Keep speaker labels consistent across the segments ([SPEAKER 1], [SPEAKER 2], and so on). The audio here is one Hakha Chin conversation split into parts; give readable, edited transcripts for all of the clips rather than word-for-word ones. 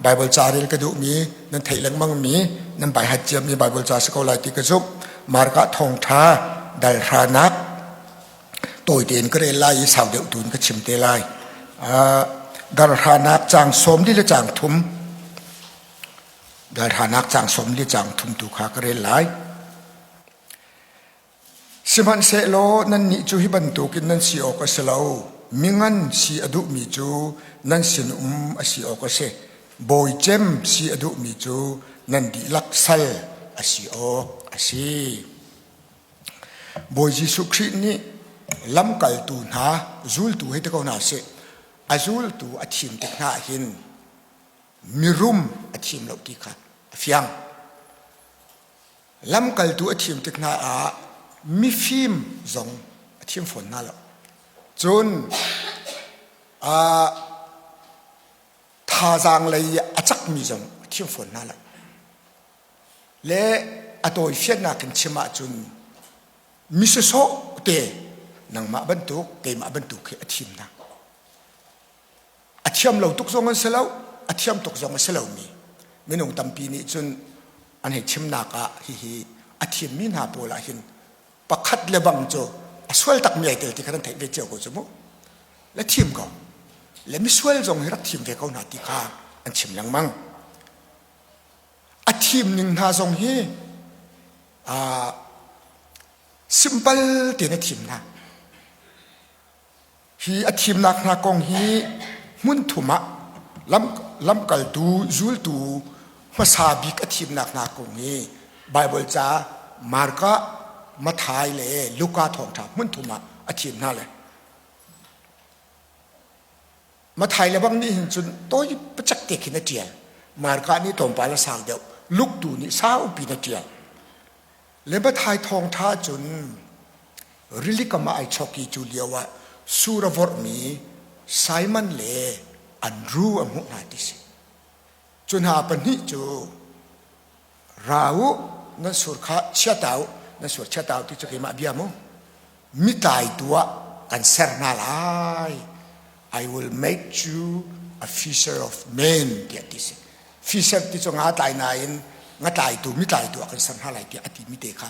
[SPEAKER 1] Bible ca rel ka duhmi nan theih lengmangmi nan baihat ciami Bible ca si ko lai ti ka zumh. Marka thawngṭha dal hranak tawi tein ka rel lai i sau deuh tu in ka chim te lai. Dal hranak caang sawm li le caang thum dal hranak caang sawm li caang thum tu kha ka rel lai. Sihmanhsehlaw nannih cu hi bantukin nan si awk a si lo. Mingan si a duhmi cu nan sinum a si awk a si. Bawi cem si a duhmi cu nan dihlak sal a si awk a si. Bawi Jesuh Khrih nih lamkaltu hna zultu hei ti ko hna sih, a zultu a thim tik hna ahhin mirum a thim lo ti kha a fiang. Lamkaltu a thim tik hna ah mifim zong a thim fawn hna lo. Cun thazaang lei a cakmi zong a thim fawn hna lo. Le a tawifiannak in chim ahcun mi sawsawh te nangmah bantuk keimah bantuk khi a thim hna. A thiam lo tuk zong an si lo, a thiam tuk zong a si lomi minung tampi nih cun an hei chimnak ah hihi a thimmi hna pawl ah hin pakhat le bang cu a sual takmi ai tel ti kha nan theih ve cio ko cu mu. Le thim ko. Le misual zong hi rak thim ve ko hna ti kha an chim lengmang. A thim ning hna zong hi simple tein a thim hna. Hi a thimnak hna kong hi hmun thum ah lamkaltu zultu hmasa bik a thimnak hna kong hi Baibal ca Marka, Matthai le Luka thawngṭha hmun thum ah a thim hna le Matthai le bang nih hin cun tawi pacak te khin a ṭial. Marka nih tlawmpal a sang deuh. Luke tu nih saupi in a ṭial. Le Matthai thawngṭha cun rili kam ah ai chawk i cu lio ah sur a vorhmi Simon le Andru a hmuh hna ti si. Cu hna pahnih cu ra u nan sur kha chia ta u nan sur chia ta u ti cu keimah bia mu mitlaitu ah kan ser hna lai I will make you a fisher of men tiah ti si fisher ti cu nga tlai nain nga tlaitu mi tlaitu ah kan ser hna lai tiah a ti mi te kha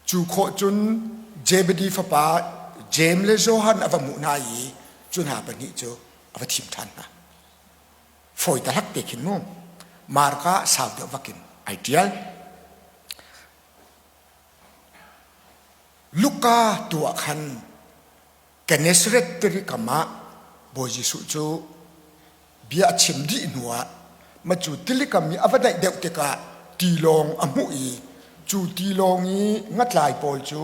[SPEAKER 1] cu khawh cun Zebedi fapa Jeim le Johan a va hmuh hna i cu hna pahnih cu a va thim ṭhan hna fawi tahlak te khin mu Marka sau deuh vakin ai ṭial Luka tu ah khan Gennesaret tiri kam ah Bawi Jesuh cu bia a chim dih hnuah macu tilikam i a va naih deuh tikah tilawng a hmuh i cu tilawng i ngatlai pawl cu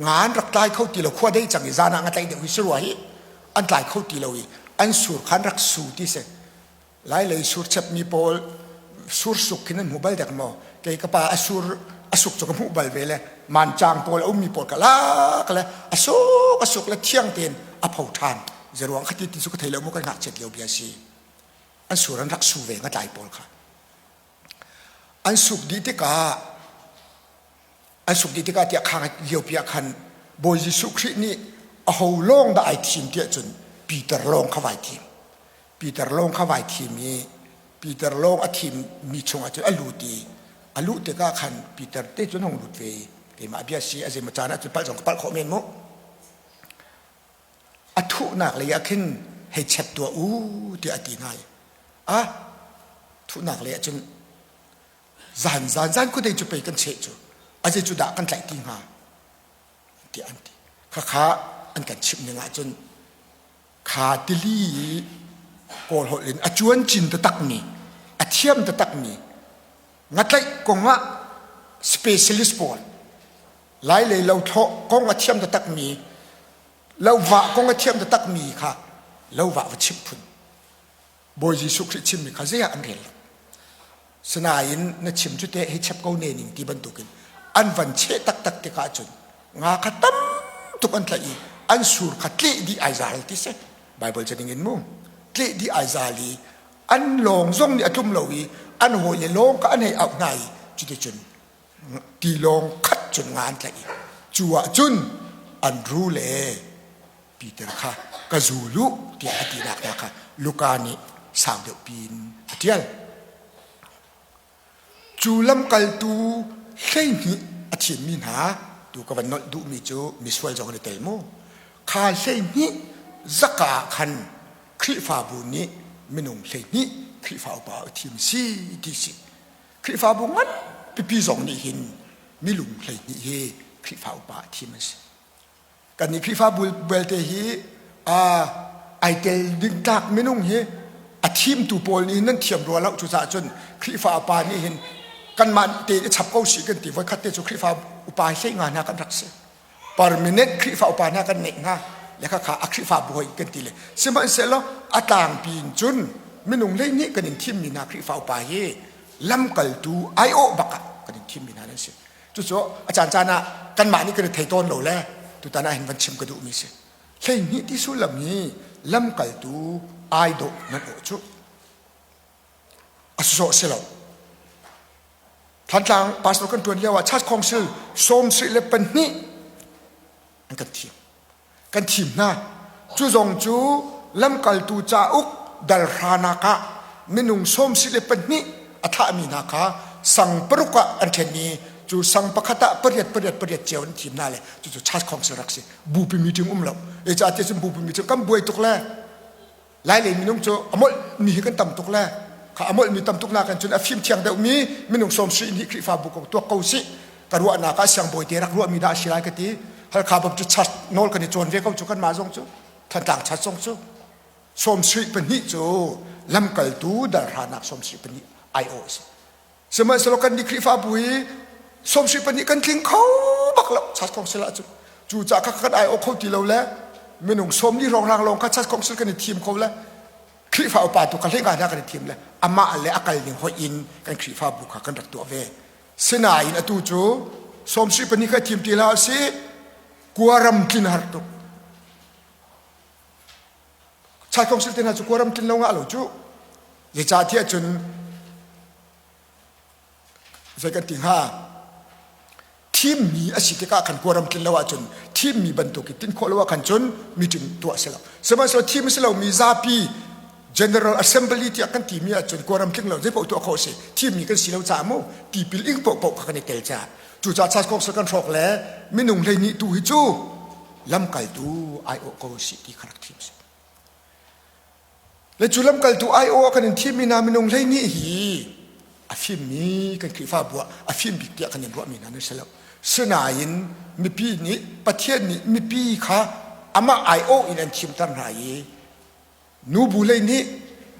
[SPEAKER 1] nga an rak tlai kho ti lo khua dei cang i zan ah nga tlaih deuh hi si rua hi an tlai kho ti lo i an sur kha an rak su ti si Lailei sur chepmi pawl sur suk khin an hmu bal dek maw? Kei ka pa a sur a suk cu ka hmuh bal ve le mancang pawl a ummi pawl ka lak le a suk a suk le thiang tein a pho ṭhan. Zeruang khati ti cu ka thei lo mu kan ngakchiat lio bia si. An sur an rak su ve ngatlai pawl kha. An suk dih tikah an suk dih tikah tiah khang lio pi ah khan Bawi Jesuh Khrih nih aho lawng dah ai thim tiah cun Peter lawng kha vai thim. Peter lawng kha vai thim i Peter lawng a thimmi chungah cun a lut i a luh tikah khan Peter te cun hung lut ve i keimah bia si a zeimaw caan ah cun palh zong ka palh khawh men mu a thuhnak lei ah khin hei chep tuah u tiah a ti hna i a thuhnak lei ah cun zan zan zan khuadei cu pei kan cheh cu a zei cu dah kan tlaih ti hnga tiah an ti khakha an kan chimh ning ah cun Kha tili i Kawl holh in a cuancin taktakmi, a thiam taktakmi ngatlaih kong ah specialist pawl, Lailei lothlawh kong a thiam taktakmi, lovah kong a thiam taktakmi kha lovah va chimh phun. Bawi Jesuh Khrih chimmi kha zei ah an rel lo. Sinain na chim cu teh hi chep ko ne ning ti bantukin an van cheh taktak tikah cun nga kha tam tuk an tlaih i an sur kha tleh dih ai zal ti si. Bible ca ning in mu. Tleh dih ai zal i an lawng zong nih a tlum lo i an hawile lawng kha an hei auh hna i cuticun tilawng khat cun nga an tlaih i cu ah cun an ru le Peter kha ka zul u tiah a tinak hna kha Luka nih sau deuh piin a ṭial. Cu lamkaltu 12 a thimmi hna tu ka van nolh duhmi cu misual zong an i tel mu. Kha 12 zaka ah khan Khrihfabu nih minung 12 Khrihfa upa a thim si ti si. Khrihfabu ngan pipi zong nih hin milung 12 hi Khrihfa upa a thim an si. Kan nih Khrihfabu belte hi ai tel ding tlak minung hi a thimtu pawl nih nan thiam rua lo cucaah cun Khrihfa upa nih hin kanmah te i chap ko si kan ti voikhat te cu Khrihfa upa hlei nga hna kan rak si permanent Khrihfa upa hna kan neih hna le kha a Khrihfabu hoi kan ti le sihmanhsehlaw a tlangpi in cun minung lei nih kan in thimmi hna Khrihfa upa hi lamkaltu aiawh bak ah kan in thimmi hna nan si Cucu a caan caan ah kanmah nih kan i thei tawn lo le tutan ah hin van chim ka duhmi si. 12 ti sullam hi lamkaltu ai dawh nan awh cu. A sawh si lo. Thantlang pastor kan tuan lio ah church council 72 an kan thim. Kan thim hna. Cu zong cu lamkaltu cauk dal hranak ah minung 72 a thahmi hna kha sang paruk ah an ṭhen i cu sang pakhat ah pariat pariat pariat cio an thim hna le cucu church council rak si. Bupi meeting um lo. Ecah ti cun bupi meeting kan buai tuk le Lailei minung cu a molh mi hi kan tam tuk le kha a molh mi tam tuk nakin cun a fim thiang deuh mi minung sawm sui nih Khrihfabu ko tuak ko sih ka ruahnak ah siangbawi te rak ruahmi dah a si lai ka ti Halkha Baptist Church nawl kan i cawn ve ko cu kanmah zong cu Thantlang Church zong cu 72 cu lamkaltu dalhranak 72 aiawh a si Sihmanhsehlaw kan nih Khrihfabu hi 72 kan tling kho bak lo Church Council ah cun. Cucaah kha kan aiawh kho ti lo le minung 40 hrawnghrang lawng kha Church Council kan i thim kho le Khrihfa upa tu kha hleinga hna kan i thim le amah le a kal ning hoih in kan Khrihfabu kha kan rak tuah ve. Sinain atu cu 72 kha thim ti hlah usih kuaram tlin har tuk. Church Council te hna cu kuaram tlin lo ngah lo cu. Zeicahtiah cun zei kan ti hnga thimmi a si tikah khan kuaram tlin lo ahcun thimmi bantuk i tin khawh lo ah khan cun meeting tuah si lo sihmanhsehlaw thim a si lomi zapi general assembly tiah kan timi ahcun kuaram tling lo zei paoh tuah khawh si thimmi kan si lo caah mu tipil ing paohpaoh kha kan i tel caah cucaah church council kan hrawk le minung 12 tu hi cu lamkaltu aiawh ko si ti kha rak thim si Le cu lamkaltu aiawh ah kan in thimmi hna minung 12 hi a fimmi kan Khrihfabu ah a fim bik tiah kan in ruahmi hna nan si lo. Sinain mipi nih Pathian nih mipi kha amah aiawh in an thimter hna i nubu lei nih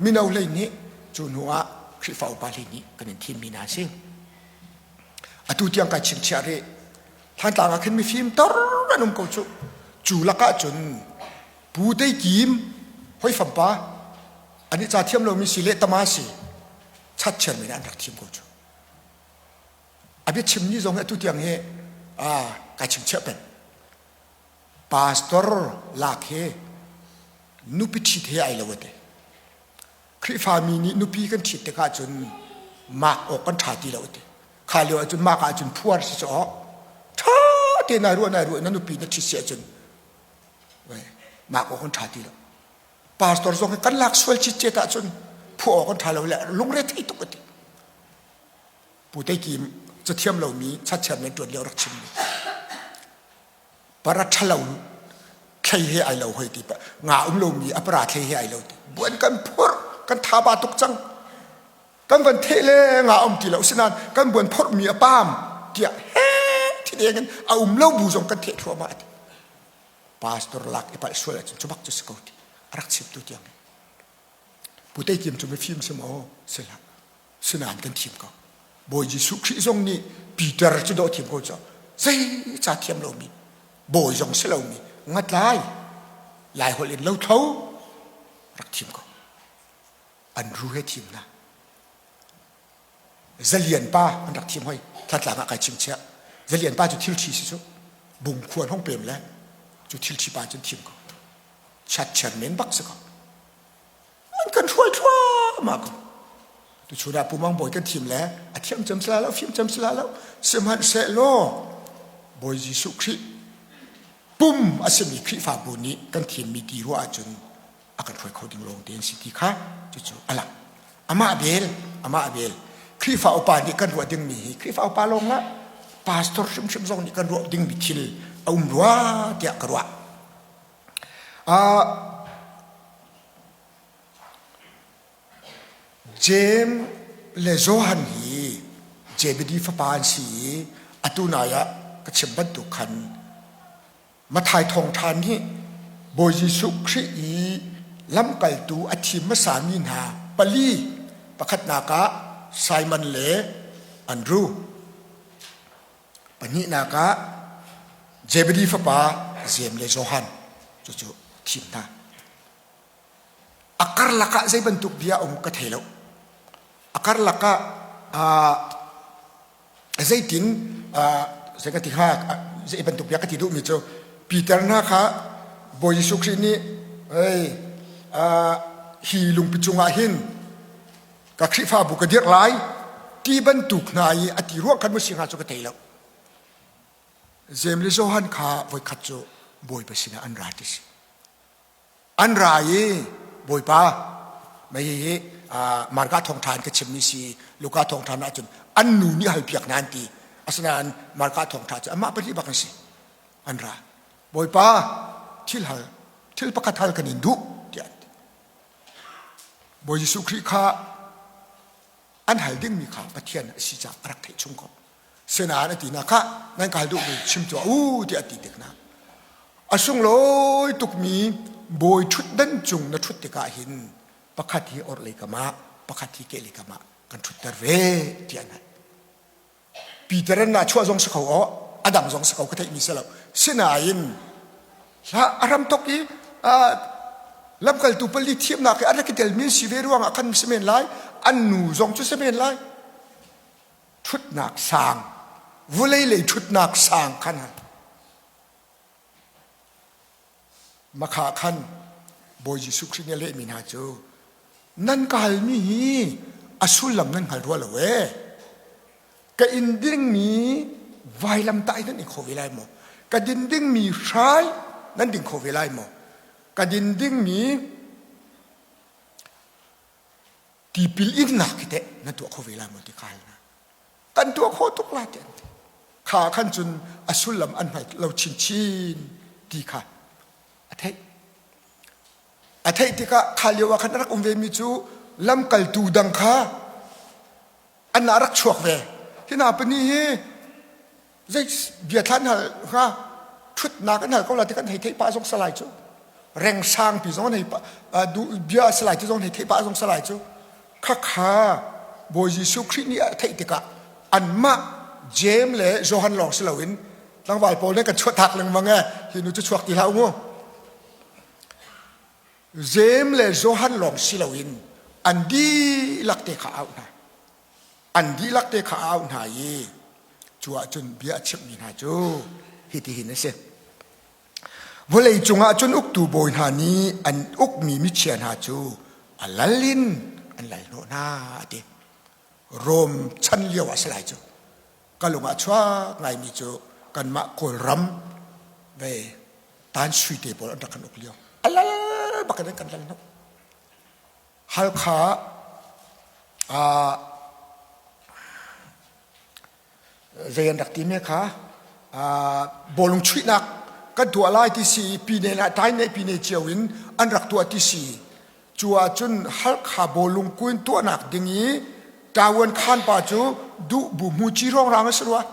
[SPEAKER 1] mino lei nih cu hnu ah Khrihfa upa lei nih kan in thimmi hna a si. Atu tiang kai chingchiah rih. Thantlang ah khin mifim tor an um ko cu. Cu lakah cun Pu Tei Kim hoi fampa an i ca thiam lomi si le tama si chat chairman an rak thim ko cu. A bia chim ni zong hi atu tiang hi kai chim chiah peng. Pastor lak hi nupi ṭhit he ai lo ate. Khrihfami nih nupi kan ṭhit tikah cun mak awk kan ṭha ti lo ate. Kha lio ahcun mak ahcun phuar si cu awk. Ṭha te nai ruah nai ruah na nupi na ṭhit si ahcun mah awk an ṭha ti lo pastor zong hi kan lak sual citcet ahcun phuah awk an ṭha lo le lungre thei tuk a ti pu Tei cathiam lomi chatchiam le ṭuan lio rak chimmi para ṭhalo thlei he ai lo hoi ti nga um lomi a para thlei he ai lo ti buan kan phur kan thaba tuk cang kan van theh le nga um ti lo sinain kan buan phorhmi a pam tiah he thi deng in a um lo bu zong kan theh thluahmah ati pastor lak i palh sual ahcun cu bak cu si ko ti a rak chimtu tiang pu Tei Kim cu mifim si maw si hlah sinain kan thim ko Bawi Jesuh Khrih zong nih Peter cu dawh thim ko cu zei ca thiam lomi bawi zong si lomi ngatlai lai holh in lothlo rak thim ko an ru he thim hna zalian pa an rak thim hoi thlatlang ah kai chingchiah zalian pa cu thil ṭhi si cu bung khuan hong pem le cu thil ṭhi pa cun thim ko chat chairman bak si ko an kan hruai thluahmah ko tu chun ah pumang bawi kan thim le a thiam cem sila lo fim cem sila lo sihmanhsehlaw Bawi Jesuh Khrih pum a simi Khrihfabu nih kan thimmi ti ruah ahcun. a kan hruai kho ding lawng te an si ti kha cucu a lang. Amah bel, amah bel. Khrihfa upa nih kan ruah dingmi hi Khrihfa upa lawng ah pastor hrimhrim zong nih kan ruah dingmi thil a um rua tiah ka ruah. Jeim le Johan hi Zebedi fapa an si i atu nai ah ka chim bantuk khan Matthai thawngṭha nih Bawi Jesuh Khrih i lamkaltu a thim hmasami hna pali pakhatnak ah Simon le Andru, pahnihnak ah Zebedi fapa Jeim le Johan cucu thim hna. A karlak ah zei bantuk bia um ka thei lo. A karlak ah zeitin zei ka ti hnga zei bantuk bia ka ti duhmi cu Peter hna kha Bawi Jesuh Khrih nih hey hi lungpi cungah hin ka Khrihfabu ka dirh lai ti bantuk hna i a ti ruang khan maw si hnga cu ka thei lo. Jeim le Johan kha voikhat cu Bawipa sinah an ra ti si. An ra i Bawipa mei hihi Marka thawngṭha in ka chimmi si Luka thawngṭha ahcun an nu nih halpiak hna an ti. Asinain Marka thawngṭha cu amah pahnih bak an si. An ra. Bawipa thil hal thil pakhat hal kan in duh tiah an ti. Bawi Jesuh Khrih kha an hal dingmi kha Pathian a si caah a rak theih chung ko. Sinain a tinak kha nan ka hal duhmi chim tuah u tiah a ti tik hna. A sunglawi tukmi bawi ṭhutdan cung na ṭhut tikah hin pakhat hi orhlei kam ah pakhat hi kehlei kam ah kan ṭhutter ve tiah an hal. Peter an chuah zong si kho aw a dang zong si kho ka theihmi si lo. Sinain hla a ram tok i lamkaltu pali thiamnak i a rak i telmi si ve ruangah khan si men lai an nu zong cu si men lai ṭhutnak sang vulei lei ṭhutnak sang khan makha khan Bawi Jesuh Khrih nih a lehmi hna cu nan ka halmi hi a sullam nan hngal rua lo ee ka in dingmi vailamtah hi nan ing kho ve lai maw ka din dingmi hrai nan ding kho ve lai maw ka din dingmi Tipil innak hi teh na tuah kho ve lai maw ti ka hal hna. Kan tuah khawh tuk lai ti an ti. Kha khan cun a sullam an hngal lo chinchin ti kha a theih. A theih tikah kha lio ah khan a rak um vemi cu lamkaltu dang kha an rak chuak ve. Hi hna pahnih hi zei bia thlan hal hnga ṭhutnak an hal ko la ti kan hei theih pah zong salai cu reng sangpi zong an hei bia salai ti zong hei theih pah zong salai cu khakha Bawi Jesuh Khrih nih a theih tikah anmah Jeim le Johan lawng si loin tlangval pawl nih kan chuahtak lengmang e hi nu cu chuak ti hlah u mu Jeim le Johan lawng si loin an dihlak te kha auh hna An dihlak te kha a auh hna i cu ahcun bia a chimhmi hna cu hitihin a si. Vawlei cungah cun uktu bawi hna nih an ukmi michia hna cu a lal in an lal hnawh hna a ti. Rom chan lio ah si lai cu. Ka lung ah chuak ngaimi cu kanmah Kawlram ve tan sui te pawl an rak kan uk lio. A lal bak in an kan lal hnawh. Halkha ah zei an rak ti me kha bawlung chuihnak kan tuah lai ti si pine la tai ne pine cio in an rak tuah ti si cu ahcun Halkha bawlung kuin tuahnak ding i Tawan khan pa cu duh bu mu ci rong rang a si rua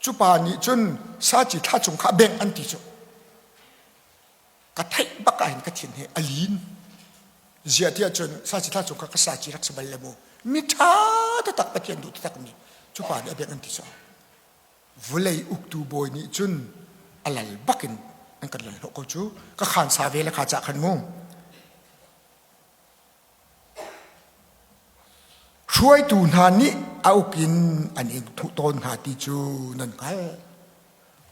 [SPEAKER 1] cu pa nih cun saci thla chung kha beng an ti cu Ka theih bak ah hin ka thin hi a lin. Ziah tiah cun saci thla cung kha ka saci rak si bal le mu. Mi ṭha taktak Pathian duh taktak mi cu pa nih a biak an ti caah vulei uktu bawi nih cun a lal bak in an kan lal hnawh ko cu ka khan sa ve le kha cah khan mu. Hruaitu hna nih a uk in an in thuh tawn hna ti cu nan hngalh.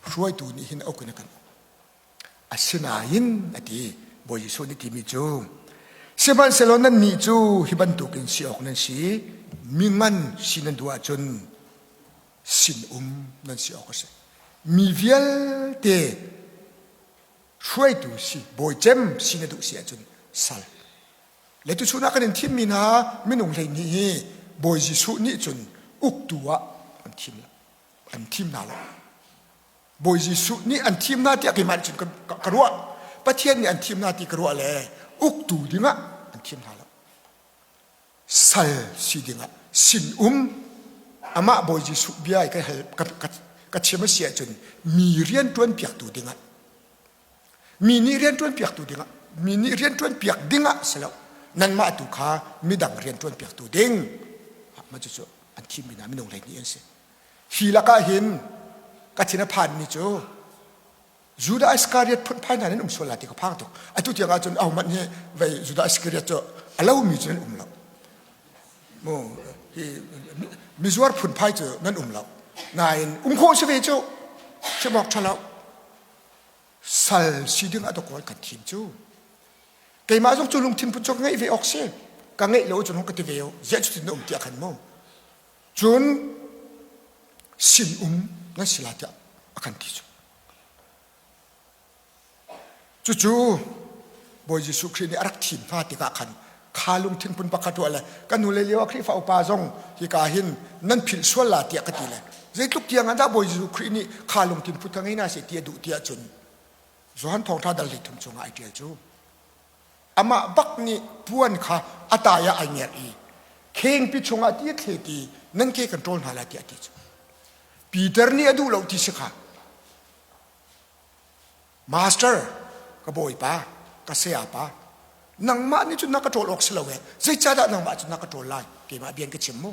[SPEAKER 1] Hruaitu nih hin a uk in a kan uk. Asinain a ti, Bawi Jesuh nih timi cu, sihmanhsehlaw nannih cu hi bantukin si awk nan si, mi ngan si nan duh ahcun sinum nan si awk a si. Mi vialte hruaitu si, bawi cem si na duh si ahcun Sal. Le tuchun ah kan in thimmi hna minung 12 hi Bawi Jesuh nih cun uktu ah an thim lo. An thim hna lo. Bawi Jesuh nih an thim hna tiah keimah nih cun ka ruah. Pathian nih an thim hna ti ka ruah le uktu dingah an thim hna lo. Sal si dingah sin-um amah Bawi Jesuh bia i ka hal ka chim a si ahcun mi rian ṭuan piaktu dingah mi nih rian ṭuan piaktu dingah mi nih rian ṭuan piak dingah si lo nanmah tu kha midang rian ṭuan piaktu ding mah cucu an thimmi hna minung 12 an si. Hi lakah hin ka thin a phanmi cu Judah Iskariot phunphai hna nan um sual lai ti ka phang tuk. Atu tiang ahcun ahohmanh hi vei Judah Iskariot cu a lomi cu nan um lo. Mu hi mizuar phunphai cu nan um lo. Nain um khawh si ve cu chim awk ṭha lo. Sal si ding a dawkawl kan thim cu. Keimah zong cu lungthin put cu ka ngeih ve awk si. Ka ngeih lo cun hong ka ti ve o. Ziah cutin na um tiah khan mu. Cun sin-um nan si lai tiah a kan ti cu. Cucu Bawi Jesuh Khrih nih a rak thim hna tikah khan kha lungthin phun pakhat ruah le kan hnu le lio ah Khrihfa upa zong hika hin nan philh sual la tiah ka ti le zeitluk tiang ah dah Bawi Jesuh Khrih nih kha lungthin phut kha ngei hna seh ti a duh tiah cun Johan Thawngṭha dal 33 chungah ai ṭial cu. Amah bak nih puan kha a tai ah ai ngerh i khengpi chungah ti a thlet i nan ke kan ṭawl hna lai tiah a ti cu. Peter nih a duh lo ti si kha. Master, ka bawipa, ka sayapa, nangmah nih cun na ka ṭawl awk si lo ee. Zeicahdah nangmah cu na ka ṭawl lai? Keimah bian ka chim mu.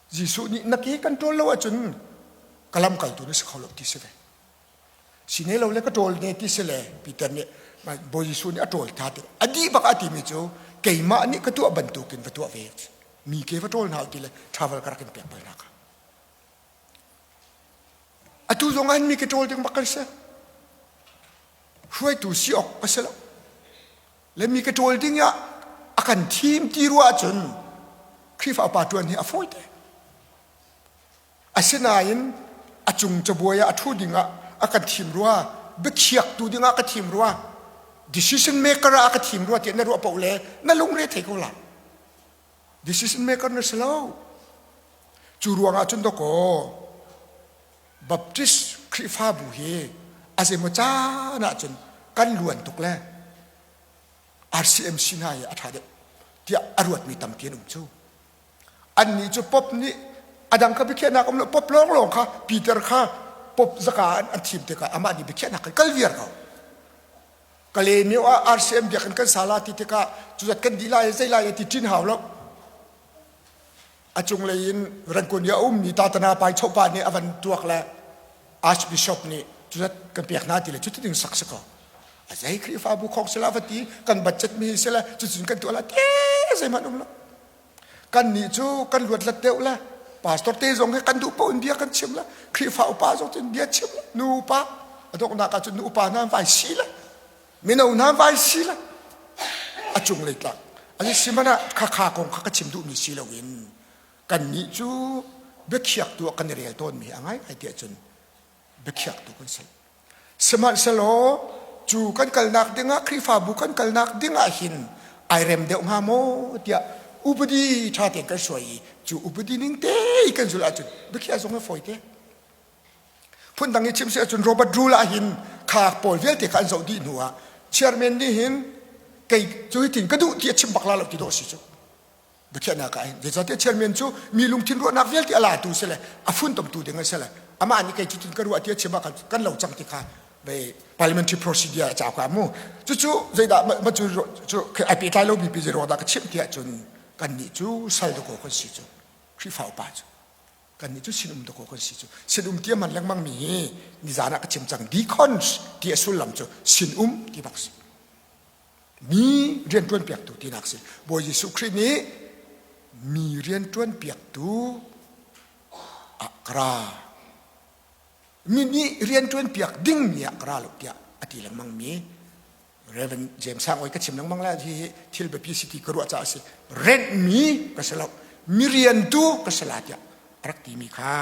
[SPEAKER 1] Jesuh nih na ke kan ṭawl lo ahcun ka lamkaltu na si kho lo ti si ve. Sine lo le ka ṭawl ne ti si le Peter nih Bawi Jesuh nih a ṭawl tha ti a dih bak a timi cu keimah nih ka tuah bantukin va tuah ve mi ke va ṭawl hna ti le travel ka rak in pek bal hna kha. Atu zong ah mi ke ṭawl ding bak kan si. Hruaitu si awk a si lo. Le mi ke ṭawl ding ah a kan thim ti ruah ahcun Khrihfa upa ṭuan hi a fawi te. Asinain a cung cabuai ah a ṭhu dingah a kan thim rua, biakhiaktu dingah ka thim rua, decision maker ah a ka thim rua tiah na ruah paoh le na lungre thei ko lai. Decision maker na si lo. Cu ruangah cun dawkaw Baptist Khrihfabu hi a zeimaw caan ahcun kan luan tuk le RCMC hna hi a ṭha deuh tiah a ruatmi tampi an um cu. Annih cu Pope nih a dang kha biakhiahnak um lo Pope lawnglawng kha Peter kha Pope zaka an thim tikah amah nih biakhiahnak kan kal viar ko. Kalaymyo ah RCM biakinn kan sa la ti tikah cuzat kan dih lai zei lai ti ṭin hau lo. A cunglei in Rangoon i a ummi Tatana Pai Chopa nih a van tuak le Archbishop nih cuzat kan pek hna ti le cuti ding sak si ko. A zei Khrihfabu khong sila va ti kan budget mi sila cucun kan tuah la te zeihmanh um lo. Kannih cu kan luatlat deuh le pastor te zong hi kan duh paoh in bia kan chim le Khrihfa upa zong cun bia chim le nu upa a donghnak ah cun nu upa hna vai si le mino hna vai si le a cung lei tlak ani si hmanh ah khakha kong kha ka chim duhmi si loin kannih cu biakhiaktu ah kan i rel tawnmi a ngaingai tiah cun biakhiaktu kan si Sihmanhsehlaw cu kan kalnak dingah Khrihfabu kan kalnak dingah hin ai rem deuh hnga maw tiah upadi ṭha tein kan suai i cu upadi ning te i kan zulh ahcun biakhiah zong a fawi te. Phundang i chim si ahcun Robert Rule ah hin kha pawl vialte kha an zoh dih hnu ah chairman nih hin kei cu hitin ka duh ti a chim bak la lo ti dawh si cu. Biakhiahnak ah hin zeicahtiah chairman cu mi lungthin ruahnak vialte a latu si le a funtomtu ding a si le amah nih kei cutin ka ruah ti a chim ah kan lo cang ti kha ve parliamentary procedure a cauk ah mu cucu zeidah ma cu cu ai pehtlai lomi pi zei ruang dah ka chimh ti ahcun kannih cu sal dakaw kan si cu Khrihfa upa cu kannih cu sinum dakaw kan si cu sinum ti a hman lengmang mi hi nizan ah ka chim cang deacons ti a sullam cu sinum ti bak si Mi rianṭuan piaktu tinak si. Bawi Jesuh Khrih nih mi rianṭuan piaktu ah ka ra. Mi nih rianṭuan piak dingmi ah ka ra lo tiah a ti lengmang mi Reverend James Sang Oi ka chim lengmang lai hi thil biapi si ti ka ruah caah a si. Renhmi ka si lo. Mi riantu ka si la tiah a rak timi kha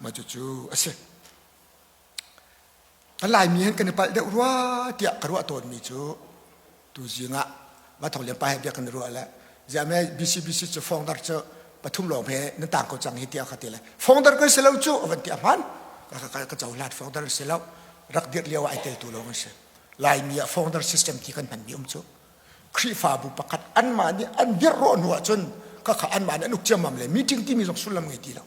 [SPEAKER 1] mah cucu a si. Kan Laimi hin kan i palh deuh rua tiah ka ruah tawnmi cu tuzing ah Ma thong lian pa he bia kan ruah le ziah me BCBC cu founder cu pathum lawng he nan tang ko cang hi tiah ka ti le founder kan si lo cu a van ti a hman ka ka cohlan founder si lo rak dirh lio ah ai tel tu lawng an si Laimi ah founder system ti kan hman mi um cu Khrihfabu pakhat anmah nih an dirh rawh hnu ahcun khakha anmah nih an uk ciammam le meeting timi zong sullam ngei ti lo.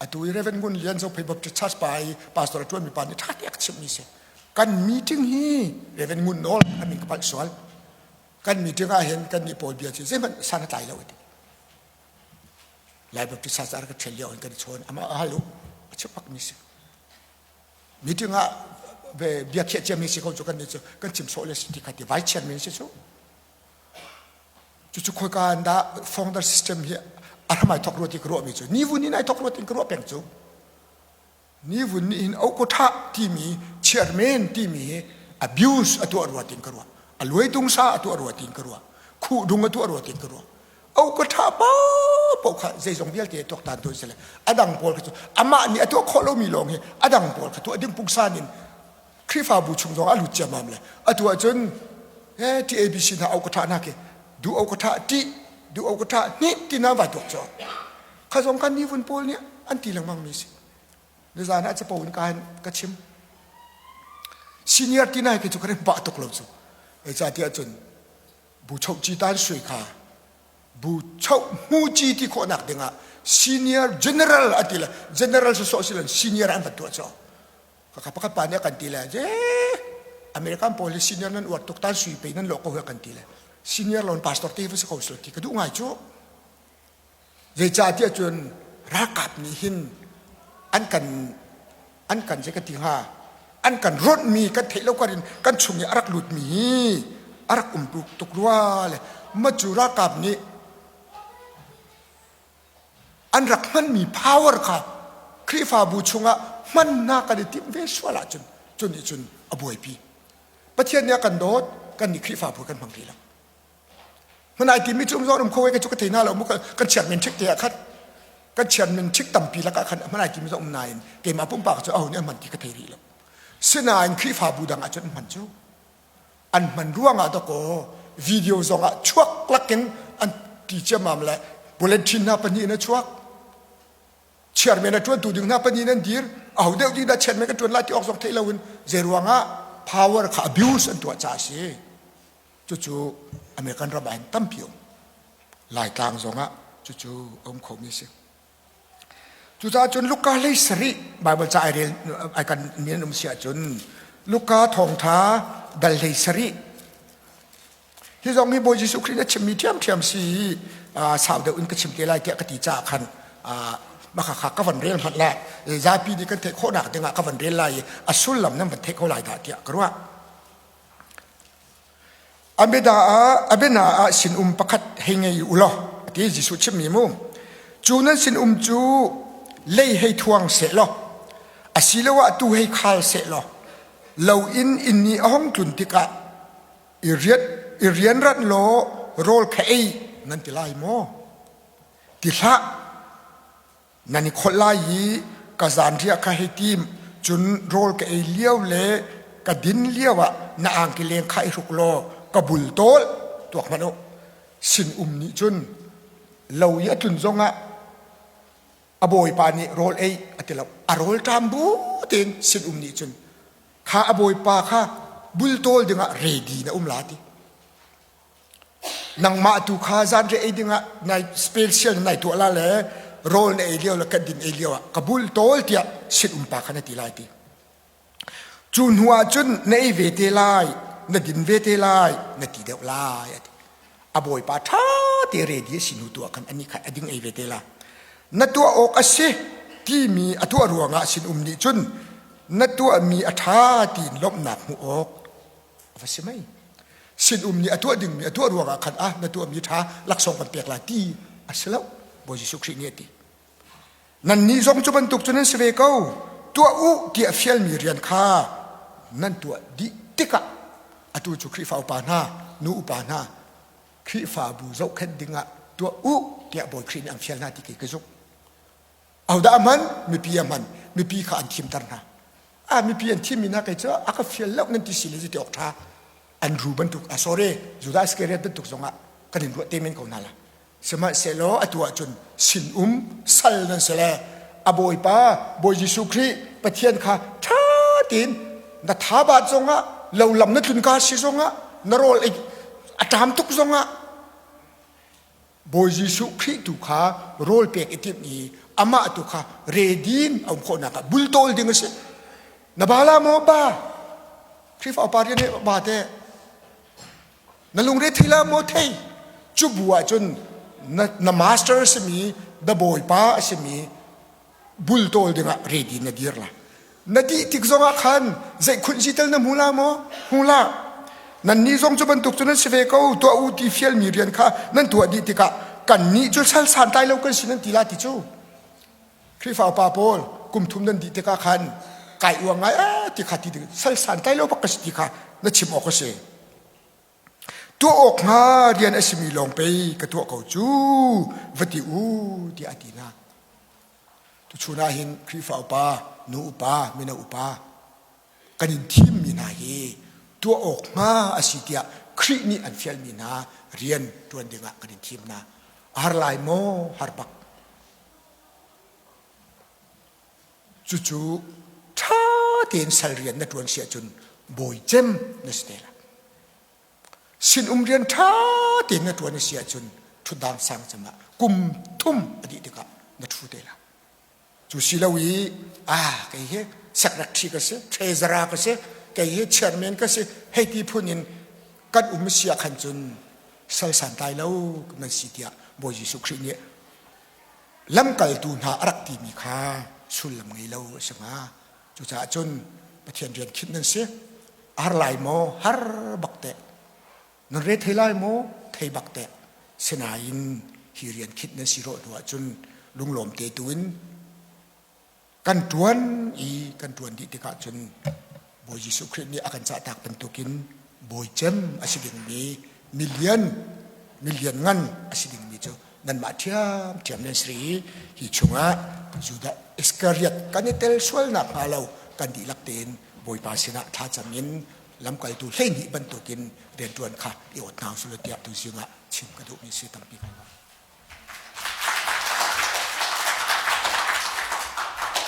[SPEAKER 1] Atu i Reverend Ngun Lian Zophei Baptist Church pa i pastor a ṭuanmi pa nih ṭha te a ka chimhmi si. Kan meeting hi Reverend Ngun Nawl a min ka palh sual. Kan meeting ah hin kan nih pawl bia cu zeihmanh san a tlai lo ti. Lai Baptist Church ah ka ṭhial lio in kan i chawn. Amah a hal u. A chim bakmi si. Meeting ah bia khiah ciami si ko cu kan nih cu kan chim sawh le si ti kha ti vai chairman si cu. Cucu khoika in dah founder system hi a hram ai thok rua ti ka ruahmi cu nivun in ai thok rua ti ka ruah peng cu. Nivun nih hin okotha timi chairman timi hi abuse a tuah rua tin ka ruah. A luai dungsa a tuah rua tin ka ruah. Khuh dung a tuah rua tin ka ruah. Okotha paohpaoh kha zeizong vialte tuaktan tu sile a dang pawl kha cu amah nih a tuah khawh lomi lawng hi a dang pawl kha tuah ding pungsan in Khrihfabu chung zong a lut ciammam le atu ahcun he TABC hna au ka ṭha hna khi du au ka ṭha ṭih du au ka ṭha hnih ti na vai tuak cu kha zong kan nivun pawl nih an ti lengmang mi si nizan ah capo in ka ka chim senior ti nai khi cu ka rem pah tuk lo cu zeicahtiah cun bu choh ci tan sui kha bu choh hmu ci ti khawhnak dingah senior general ati le general sawsawh si lo senior an van tuah cu Kaka pakhat pa nih a kan ti le je American pawl hi senior nan uar tuk tan sui pei nan lawh ko hi a kan ti le senior lon pastor te va si ko sel ti ka duh ngai cu zeicahtiah cun ralkap nih hin an kan an kan zei ka ti hnga an kan rawnh mi kan theih lo karin kan chung i a rak lut mi hi a rak um tuk rua le ma cu ralkap nih An rak hmanmi power kha Khrihfabu chungah hmannak kan i timh ve sual ahcun cu nih cun a buaipi. Pathian nih a kan dawt, kan nih Khrihfabu kan hmang rih lo. Hman ai timi cu um zong um kho ka cu ka thei hna lo mu kan chiat men ṭhik te ah khan kan chiat men ṭhik tampi lakah khan hman ai timi zong um nain keimah pumpak cu aho nih an hman ti ka thei rih lo. Sinain Khrihfabu dang ah cun an hman cu. An hman ruangah dakaw video zongah chuak lakin an ti ciammam le bulletin hna pahnih in a chuak. Chairman a ṭuantu ding hna pahnih in an dir. Aho deuh ding dah chairman ka ṭuan lai ti awk zong theih loin zei ruangah power kha abuse an tuah caah a si. Cucu American ram ah hin tampi um. Laitlang zongah cucu a um khomi a si. Cucaah cun Luka hlei sarih Baibal ca ai rel ai kan mi an um si ahcun Luka thawngṭha dal hlei sarih hi zong hi Bawi Jesuh Khrih nih a chimmi ṭhiamṭhiam si i sau deuh in ka chim te lai tiah ka ti caah khan mah kha ka van rel hmanh le zapi nih kan theih khawhnak dingah ka van rel lai i a sullam nan van theih ko lai dah tiah ka ruah. A biana ah sinum pakhat hei ngei u law a ti Jesuh chimmi mu. Cu nan sinum cu lei hei thuang seh law asiloah tu hei khal seh law lo in inn i a hung tlun tikah i riat i rianranh law rawl kha ei nan ti lai maw? Ti hlah. Nan i kholh lai i ka zanriah kha hei tim, cun rawl ka ei lio le ka din lioah na angki leng kha i hruk law ka bul tawl tuak hmanh u. Sinum nih cun lo i a tlun zongah a bawipa nih rawl ei a ti lo. A rawl ṭam bu tein sinum nih cun kha a bawipa kha bultawl dingah ready na um la ti. Nangmah tu kha zanriah ei dingah nai special nai tuah la le rawl na ei lio le kan din ei lio ah ka bul tawl tiah sin umpa kha na ti lai ti. Cu hnu ah cun na ei ve te lai, na din ve te lai, na ti deuh lai a ti. A bawipa ṭha te ready a si hnu tu ah khan ani kha a ding ei ve te la. Na tuah awk a si timi a tuah ruangah sin um nih cun na tuahmi a ṭha tiin lawmhnak hmuh awk a va si mei sinum nih a tuah dingmi a tuah ruangah khan ah na tuahmi ṭha laksawng kan pek lai ti a si lo Bawi Jesuh Khrih nih a ti nannih zong cu bantuk cu nan si ve ko tuah u tiah fialmi rian kha nan tuah dih tikah atu cu Khrihfa upa hna nu upa hna Khrihfabu zohkhenh dingah tuah u tiah Bawi Khrih nih an fial hna ti kei ka zumh Ahodah a hman? Mipi a hman. Mipi kha an thimter hna. Ah mipi an thimmi hna kei cu a ka fial lo nan ti si le ti awk ṭha. Andrew bantuk ah sorry Judah Iscariot bantuk zongah kan in ruah te men ko hna la. Sihmanhsehlaw atu ahcun sinum sal nan si le a Bawipa Bawi Jesuh Khrih Pathian kha ṭha tein na thabat zongah lo lam na tlun ka si zongah na rawl ei a ṭam tuk zongah Bawi Jesuh Khrih tu kha rawl pek i timh i amah tu kha redin a um khawhnak ah bultawl ding a si. Na ba la maw ba? Khrihfa upa rian hi ba te. Na lungre thei la maw thei? Cu bu ah cun na, na master a simi, na bawipa a simi bultawl dingah ready na dir la. Na dih tik zongah khan zeikhunh zi tel na hmu la maw? Hmu la. Nannih zong cu bantuk cu nan si ve ko tuah u ti fialmi rian kha nan tuah dih tikah kannih cu sal santlai lo kan si nan ti la ti cu. Khrihfa upa pawl kum thum nan dih tikah khan kai uang ngai eh ti kha ti ding sal santlai lo bak ka si ti kha na chim awk a si. Tuah awk hnga rian a simi lawng pei ka tuah ko cu va ti u tiah a ti hna. Tuchun ah hin Khrihfa upa, nu upa, mino upa kan in thimmi hna hi tuah awk hnga a si tiah Khrih nih an fialmi hna rian ṭuan dingah kan in thim hna. A har lai maw? Har bak. Cucu ṭha tein sal rian na ṭuan si ahcun bawi cem na si te lai. Sinum rian ṭha tein na ṭuan a si ahcun ṭhutdang sang cem ah kum thum a dih tikah na ṭhu te lai. Cu si lo i ah kei hi secretary ka si, treasurer ka si, kei hi chairman ka si, hei ti phun in kan um si ah khan cun sal santlai lo nan si tiah Bawi Jesuh Khrih nih lamkaltu hna a rak timi kha sullam ngei lo a si hnga. Cucaah cun Pathian rian khinh nan si. Har lai maw? Har bak teh. Nan re thei lai maw? Thei bak teh. Sinain hi rian khinh nan si rawh hnu ahcun lunglawm te tu in kan ṭuan i kan ṭuan dih tikah cun Bawi Jesuh Khrih nih a kan cahtak bantukin bawi cem a si dingmi milian milian ngan a si dingmi cu nanmah ṭhiamṭhiam nan si i hi chungah Judah Iskariot kan i tel sual nakhnga lo kan dihlak tein Bawipa sinah thlacam in lamkaltu 12 bantukin rianṭuan kha i awt hna usih tiah tuzing ah chim ka duhmi si tampi kai.